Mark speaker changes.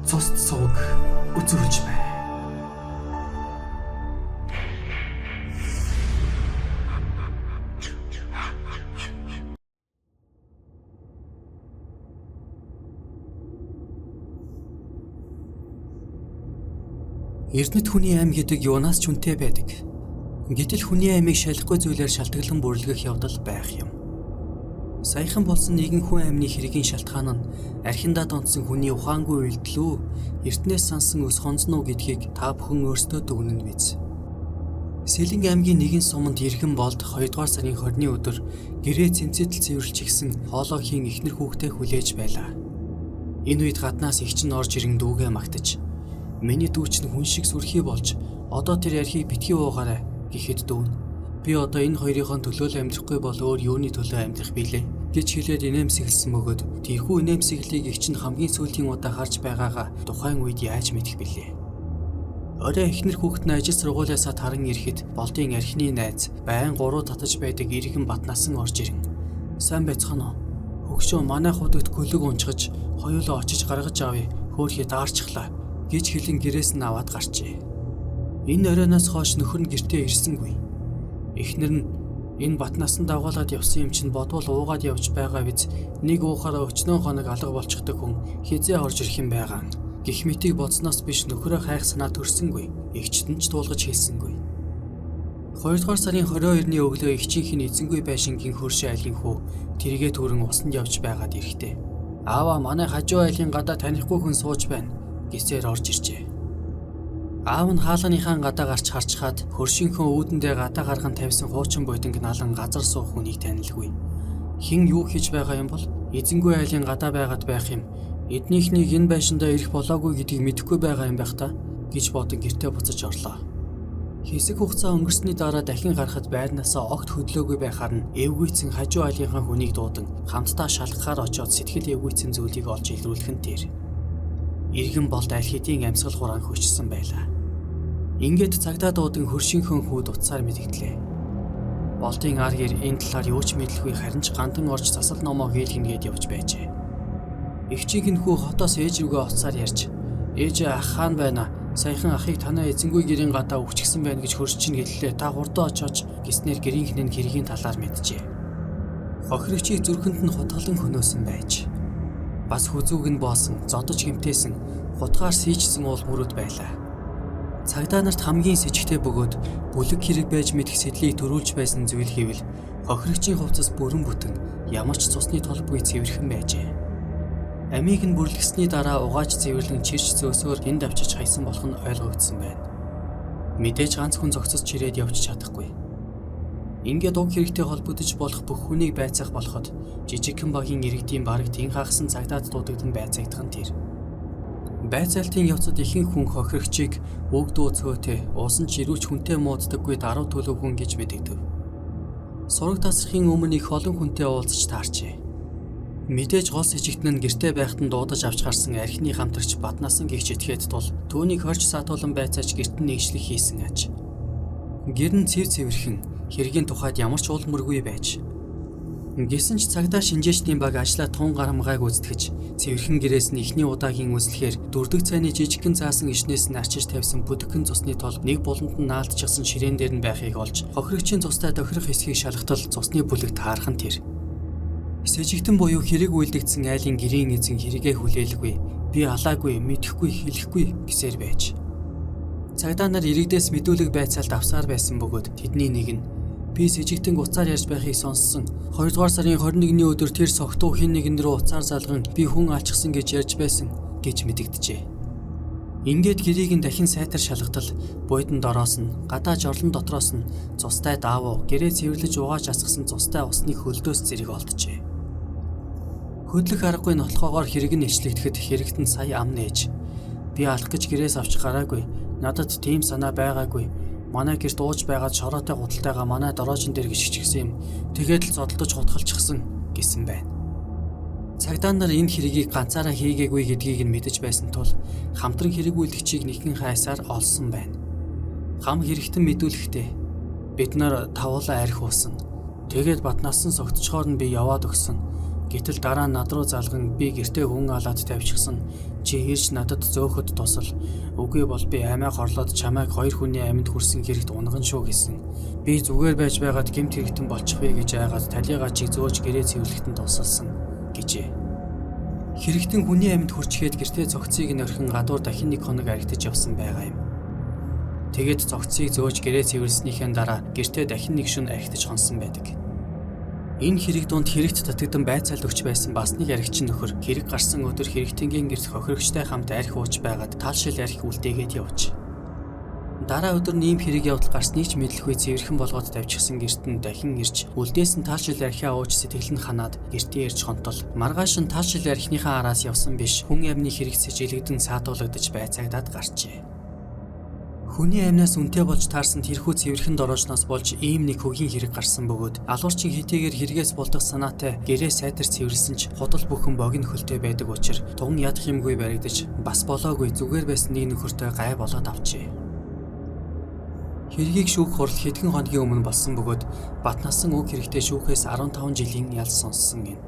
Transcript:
Speaker 1: Цуст сувг үзүүлж байна.
Speaker 2: Эрдэнэт хүний ам гэдэг юунаас ч үнэтэй байдаг. Гэтэл хүний амийг шалахгүй зүйлээр шалтгаглан бүрлгэх явдал байх юм. Саяхан болсон нэгэн хүн амны хэргийн шалтгаан нь архиндаа донтсон хүний ухаангүй үйлдэл үү, эртнээс сансан өс хонзон уу гэдгийг та бүхэн өөрсдөө дүгнэн биз. Сэлэнг аймгийн нэгэн суманд иргэн болд 2 дугаар сарын 20-ны өдөр гэрээ цэмцэтэл цэвэрлчихсэн хоолойхийн эхнэр хүүхдээ хүлээж байлаа. Энэ үед гаднаас эгч нь орж ирэн дүүгээ магтаж "Миний дүү чинь хүн шиг сүрхий болж одоо тэр архийг битгий уугаарай" гэхэд дүү нь "Би одоо энэ хоёрынхон төлөө л амьдрахгүй бол өөр юуны төлөө амьдрах билээ" гэж хэлээд инээмсэглэсэн бөгөөд тэрхүү инээмсэглэлийг эгч нь хамгийн сүүлийн удаа харж байгаагаа тухайн үед яаж мэдэх билээ. Орой эхнэр хүүхэд нь ажил сургуулиасаа таран ирэхэд болдын архины найз байн гуруу татаж байдаг иргэн Батнасан орж ирэн "Сайн байцгаана уу? Хөгшөө манай худагт көлөг унчгаж хоёулаа очиж гаргаж авъя. Хөөхий даарчглаа" гэж хэлэн гэрээс нь аваад гарчээ. Энэ оройноос хойш нөхөр нь гэртээ ирсэнгүй. Эхнэр нь энэ Батнасан дагуулад явсан юм чинь бодвол уугаад явж байгаа биз, нэг уухаараа өчнөө хоног алга болчихдог хүн хизээ орж ирэх юм байгаа. Гэх мэтийг бодсноос биш нөхрөө хайх санаа төрсөнгүй. Эгчд нь ч туулгаж хэлсэнгүй. 2 дугаар сарын 22-ны өглөө эгчийнх нь эзэнгүй байшингийн хөршөө айлын хүү тэргээ түрэн усанд явж байгаад ирэхдээ "Аава, манай хажуу айлын гадаа танихгүй хүн сууж байна" гэсээр орж иржээ. Аав нь хаалганыхаа гадаа гарч харчхаад хөршийнхөө үүдэндээ гадаа гарган тавьсан хуучин буйданг налан газар суух хүнийг танилгүй. Хэн юу хийж байгаа юм бол эзэнгүй айлын гадаа байгаад байх юм. Эднийхнийг энэ байшиндаа ирэх болоогүй гэдгийг мэдэхгүй байгаа юм байх та гэж бодон гэртээ буцаж орлоо. Хэсэг хугацаа өнгөрсний дараа дахин гарахад байрнаасаа огт хөдлөөгүй байхаар нь эвгүйцэн хажуу айлынхаа хүнийг дуудан хамтдаа шалгахаар очиод сэтгэл эвгүйцэн зүйлийг олж илрүүлэх нь тэр. Иргэн болд аль хэдийн амьсгал хураан хөшсөн байлаа. Ингээд цагдаа дуудан хөршийнхөн хүүд утсаар мэдэгдлээ. Болдын ар гэр энэ талаар юу ч мэдлгүй харин ч гандан орж засал номоо хийлгэнэ гээд явж байжээ. Эгчийнх нь хүү хотоос ээж рүүгээ утсаар ярьж "Ээж, ах хаана байна? Саяхан ахыг танай эзэнгүй гэрийн гадаа өвчгсөн байна гэж хөрш чинь хэллээ. Та хурдан очооч" гэснээр гэрийнх нь хэргийн талаар мэджээ. Хохирогчийг зүрхэнд нь хутгалан хөнөөсөн байж. Бас хүзүүг нь боосон, зодож гэмтээсэн, хутгаар сийчсэн уул мөрөд байлаа. Цагдаа нарт хамгийн сэжигтэй бөгөөд бүлэг хэрэг байж мэдэх сэдлийг төрүүлж байсан зүйл гэвэл хохирогчийн хувцас бүрэн бүтэн ямар ч цусны толбгүй цэвэрхэн байжээ. Амийг нь бүрлэсний дараа угааж цэвэрлэн чирч зөөсөөр энд авчиж хайсан болох нь ойлгогдсон байна. Мэдээж ганц хүн зогсож чирээд явж чадахгүй. Ингээд уг хэрэгтэй холбогдож болох бүх хүнийг байцаах болоход жижигхэн багийн иргэдийн бараг тэн хагасан цагдаад дуудагдан байцаагдах нь тэр. Байцаалтын явцад ихэнх хүн хохирогчийг үг дуу цөөтэй, уусан ч ирүүлч хүнтэй мууддаггүй даруй төлөв хүн гэж мэдэгдэв. Сураг тасрахын өмнө их олон хүнтэй уулзаж таарчээ. Мэдээж гол сэжигтэн нь гэртээ байхад нь дуудаж авч гарсан архины хамтрагч Батнасан гихч этгээд тул түүнийг хорж саатуулан байцааж гэрт нь нэгшлэх хийсэн аж. Гэр нь цэв цэвэрхэн хэргийн тухайд ямар ч уул мөргүй байж. Гэсэн ч цагдаа шинжээчдийн баг ажлаа тун гарамгайг гүйцэтгэж цэвэрхэн гэрээс нь эхний удаагийн үзлэхээр дөрдөг цайны жижигхэн заасан ишнээс нь арчиж тавьсан бүдэгхэн цусны тол нэг буланд нь наалтчихсан ширээн дээр нь байхыг олж хохирогчийн цустай тохирох хэсгийг шалгатал цусны бүлэг таарах нь тэр. Сэжигтэн буюу хэрэг үйлдэгдсэн айлын гэрийн эзэн хэрэгээ хүлээлгүй, би алаагүй, мэдэхгүй, хэлэхгүй гэсээр байж. Цагдаа нар иргэдээс мэдүүлэг байцаалт авсаар байсан бөгөөд тэдний нэг нь би сэжигтэн утсаар ярьж байхыг сонссон. 2 дугаар сарын 21-ний өдөр тэр согтуу хин нэгэн рүү утсаар залган би хүн алчихсан гэж ярьж байсан гэж мэдэгджээ. Ингээд гэрийг нь дахин сайтар шалгатал буйдан дороос нь гадаа жорлон дотроос нь цустай даавуу гэрээ цэвэрлэж угааж асгасан цустай усны хөлдөөс зэрэг олджээ. Хөдлөх аргагүй нотолгоогоор хэрэг нь ичлэгдэхэд хэрэгт нь сая ам нээж би алах гэж гэрээс авч гараагүй. Надад тийм санаа байгаагүй. Манай гэрт ууж байгаад шороотой гуталтайгаа манай дорожин дээр гიშгчихсэн юм. Тэгээд л зодолдож хутгалчихсан гэсэн байна. Цагдаа нар энэ хэргийг ганцаараа хийгээгүй гэдгийг нь мэдэж байсан тул хамтран хэрэг үйлдэгчийг нэгэн хайсаар олсон байна. Хам хэрэгтэн мэдүүлэхдээ бид нар тавуулаа арх уусан. Тэгээд Батнасан согтчхоор нь би яваад өгсөн. Гэтэл дараа нь над руу залган би гэртээ хүн алаад тавьчихсан. Чи ирж надад зөөхөд тусал. Үгүй бол би амиа хорлоод чамайг хоёр хүний амьд хүрсэн хэрэгт унган шүү гэсэн. Би зүгээр байж байгаад гэмт хэрэгтэн болчих вэ гэж айгаад талигаа чиг зөөж гэрээ цэвэрлэхэд нь тусалсан гэжээ. Хэрэгтэн хүний амьд хүрчгээд гэртээ цогцыг нь орхин гадуур дахин нэг хоног аригтаж явсан байгаа юм. Тэгээд цогцыг зөөж гэрээ цэвэрлснийхээ дараа гэртээ дахин нэг шөнө аригтаж хонсон байдаг. Энэ хэрэг дунд хэрэгт татагдан байцаал өгч байсан бас нэг архичин нөхөр хэрэг гарсан өдөр хэрэгтэнгийн гэрт хохирогчтой хамт архи ууж байгаад тал шил архи үлдээгээд явж. Дараа өдөр нь ийм хэрэг явдал гарсныг ч мэдлэхгүй цэвэрхэн болгоод тавьчихсан гэрт нь дахин ирж үлдээсэн тал шил архиа ууж сэтгэл нь ханаад гэртээ ирж хонтол. Маргааш нь тал шил архиныхаа араас явсан биш хүн амны хэрэгт сэжиглэгдэн саатуулагдаж байцаагдаад гарчээ. Хүний амнаас үнэтэй болж таарсан тэрхүү цэвэрхэн дорожноос болж ийм нэг хөгийн хэрэг гарсан бөгөөд алуурчин хэдийгээр хэрэгээс болдох санаатай гэрээ сайтар цэвэрлсэн ч худал бүхэн богино хөлтэй байдаг учраас туган ядах юмгүй баригдаж бас болоогүй зүгээр байсан нэг нөхөртэй гай болоод авчээ. Хэргийг шүүх хурал хэдхэн хоногийн өмнө болсон бөгөөд Батнасан уг хэрэгтэй шүүхээс 15 жилийн ял сонссон юм.